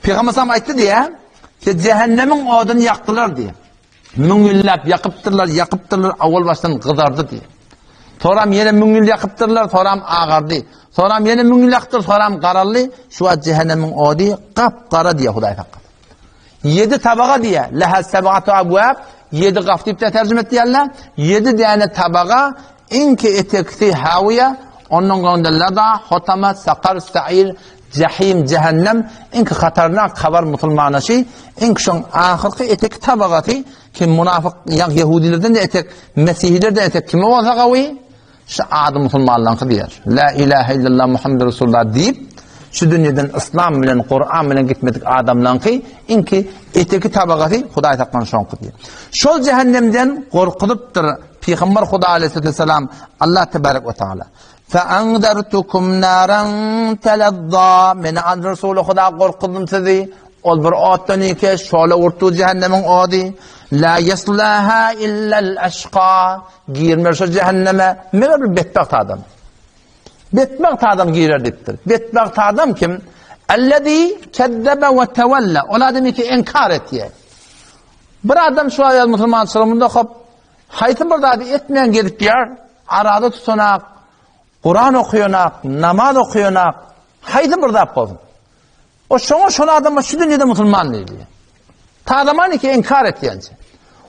Pygamber sallam aýtdy diýä, ki cehennemiň oduny ýakdylar diýä. Müň ýyllap ýakypdyrlar, ýakypdyrlar, awal başdan gyzardy diýä. Soram ýene müň ýyl ýakypdyrlar, soram agardy. Soram ýene müň ýyl ýakypdyr, soram garaldy. Şu wagt cehennemiň ody gap-gara diýä Hudaý saklasyn. Ýedi tabaga diýä, leha seb'atu abwab, ýedi gap diýip de terjime etýärler. Ýedi däne tabaga Iňki eteksi Hawiýa, ondan goňda Lada, Hotama, Sakar, Sair, Jahim, Jähennem, iňki hatarnak habar musulmana şi, iňki şoň ahyrky eteki tabagasy, kim munafyk, ýa ýehudilerden-de etek, mesihilerden etek kime bolsa gawy, şu ady musulmanlaryňky diýer. La ilahe illallah Muhammed Resulullah diýip, şu dünýeden yslam bilen, Kuran bilen gitmedik adamlaryňky iňki eteki tabagasy Hudaý saklan şoňky diýer. Şol jähennemden gorkuzypdyr Pygamber Huda aleyhisselam Allah tebarek we taala Feanzartukum naran telazza Men an Resuly Huda gorkuzdym sizi ol bir otdan ike şola urtdy cehennemiň ody la yaslaha illal aşqa girmez şo cehenneme meger bir betbagt adam betbagt adam girer diýipdir betbagt adam kim Ellezî kezzebe we tewelle ol adam ki inkar etýär bir adam şu aýal musulmançylygymyzda hop Haýsy bir zady etmän gezip ýör, araza tutanak, Kuran okaýanak, namaz okaýanak, haýsy bir zat bolsun. O şoňa şol adama şu dünýede musulman diýilýär. Ta zaman ki inkar etýänçe.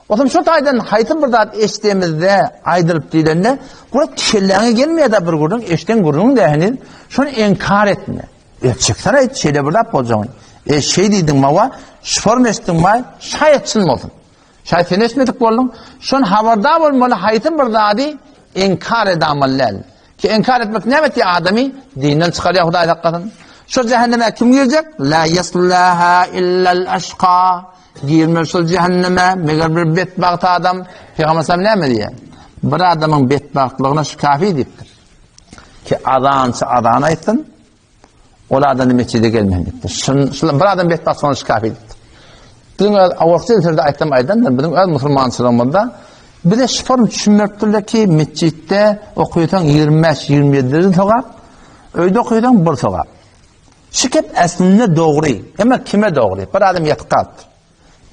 Otam şu taýdan haýsy bir zat eşdemizde aýdylyp diýlende, bu kelläňe gelmeýär-de bir gürrüň, eşden gürrüň dä heniz, şony inkar etme. E çyksana aýt şeýle bir zat boljagyny. E şeý diýdiň mawa, şu form eşitdiň maý, şaýat çyn bolsun. Şaý sen eşitmedik bolduň. Şon habardar bolmaly haýsy bir zady inkar edamaly däl. Ki inkar etmek näme etýär adamy? Dinden çykarýar Hudaý saklasyn. Şo cehenneme kim girjek? La yaslaha illal aşqa. Girmez şol cehenneme meger bir betbagt adam. Peygamber sallam näme diýýär? Bir adamyň betbagtlygyna şu kafi diýipdir. Ki azançy azan aýtsyn, Ol adam mesjide gelmän diýipdir. Şun, şul bir adam betbagt sonuç kafi diýipdir. Biziň öz awalky sözde aýtsam aýdandyr, biziň öz musulmançylygymyzda bize şu form düşündiripdirler ki, mesjitde okuýsaň 25-27 derece sogap, öýde okuýsaň bir sogap. Şu kep aslynda dogry, emma kime dogry? Bir adam ýatyp galypdyr.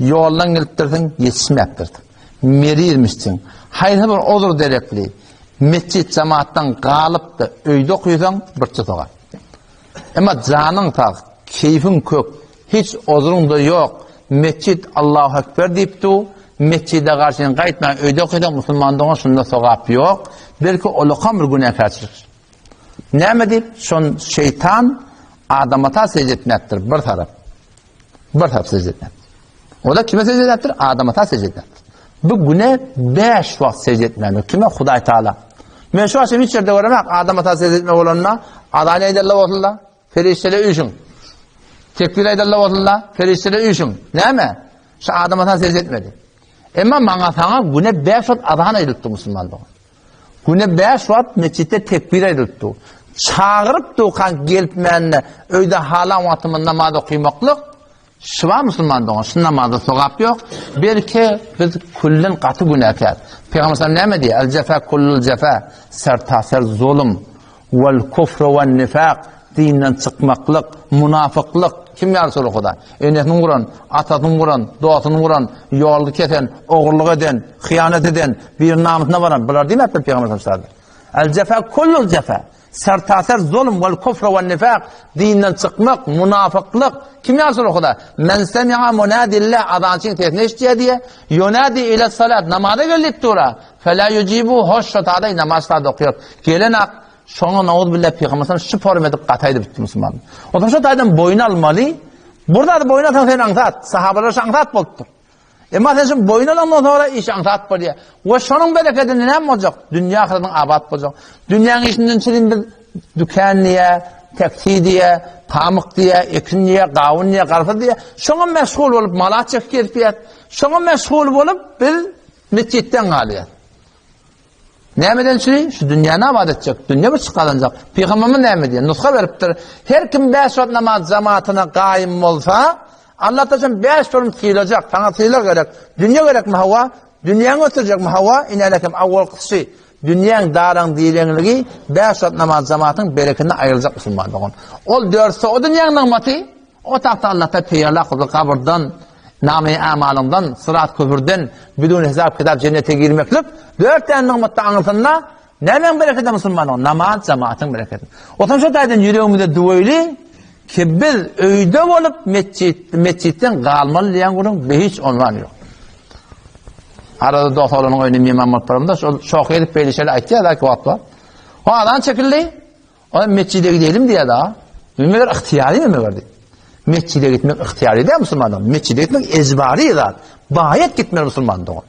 Ýoldan gelipdirsiň, ýetişmäpdirsiň. Merizmişsiň. Haýsy bir ozur derekli metjit jemaatdan galyp-da öýde okysaň birçe sogap. Emma janyň sag, keýfiň kök, hiç ozuryň-da ýok, metjit Allahu Ekber diýip dur, metjide garşy gaýtman öýde okysaň musulman dogan şunda sogap ýok, belki olakam bir günäkärçilik. Näme diýip, şon şeýtan Adamata sežde etmäpdir bir tarap. Bir tarap secde etmez. O da kime secde edipdir? Adam ata secde edipdir. Bu güne 5 wagt secde etmeli. Kime? Hudaý Taala. Men şu akşam hiç ýerde göremek Adam ata secde etme bolanda azan aýdarlar bolsunlar, perişdeler üýşüň. Tekbir aýdarlar bolsunlar, perişdeler üýşüň. Näme? Şu Adam ata secde etmedi. Emma maňa saňa güne 5 wagt azan aýdypdy musulman dogan. Güne 5 wagt mesjitde tekbir aýdylypdy. Çagyryp dukan gelipmände öýde halan wagtymyz namaz okymaklyk şyba musulman dogan şu namazda sogap ýok. Belki biz külden gaty günäkär. Pygamber sallam näme diýýär? El jefa kullul jefa sertaser zulum wal kufru wan nifaq dinden çykmaklyk, munafyklyk kim ýa Resuly Huda? Enesini guran, atasyny guran, dostuny guran, ýolny kesen, ogurlyk eden, hyýanat eden, bir namysyna baran, bular diýmepdir Pygamber sallallahu El jefa kullul jefa. Sertaser zulm wal kufr we nifaq, dinden çykmak, munafyklyk. Kim ýa Resuly Huda? Men semi'a munadillah azançyň sesini eşitýär diýe, yunadi ila salat, namaza gel diýip dura. Fela yujibu hoş şotada namaz sada okuýar. Gelen ak Şoňa nauz billah Pygamber sallam şu form edip gaty aýdypdy musulman. Onsoň şu taýdan boýun almaly. Bir zady boýun alsaň sen aňsat. Sahabalar şu aňsat bolupdyr. Emma sen şu boýun alandan soňra iş aňsat bolýar. We şonuň berekedinde näme boljak? Dünýä ahyretiň abat boljak. Dünýäň işinden çirin biz dükän diýä, taksi diýä, pamyk diýä, ekin diýä, gawun diýä, garpyz diýä. Şoňa meşgul bolup mala çekip gezip ýat. Şoňa meşgul bolup biz metjitden galýar. Nämeden üçin? Şu dünýäni abat etjek, dünýe bir gazanjak. Pygamberimiz näme diýen? Nusga beripdir. Her kim 5 wagt namaz jemaatyna gaýym bolsa, Allah taşan 5 forum sylajak. Saňa sylag gerek. Dünýe gerekmi hawa? Dünýäňi ösdürjekmi hawa? Inelekem awwal kysy. Dünýäň daraň direňligi 5 wagt namaz jemaatyň bereketine aýryljak musulman dogan. Ol dörtse o dünýäň nygmaty. O tagta Allahda peýala kyldy gabyrdan, name-i amalyňdan, syrat köpürden, bidun hesap-kitap jennete girmeklik, dört däne nygmatda aňyrsynda nämäň berekedi musulmanyň? Namaz, jemaatyň berekedi. Otam şo taýdan ýüregimize düweýli ki biz öýde bolup metjit, metjitden galmaly diýen gürrüň behiç ondan ýok. Arada dost oglanyň öýüne myhman bolup baramda şol şohy edip beýle şeýle aýtýar da wagt bar. O azan çekildi. O metjide gidelim diýýär da. Meger ygtyýary meger diýip. Metjide gitmek ygtyýary däl musulmandan. Metjide gitmek ejbary zat. Baýat gitmeli musulman dogan.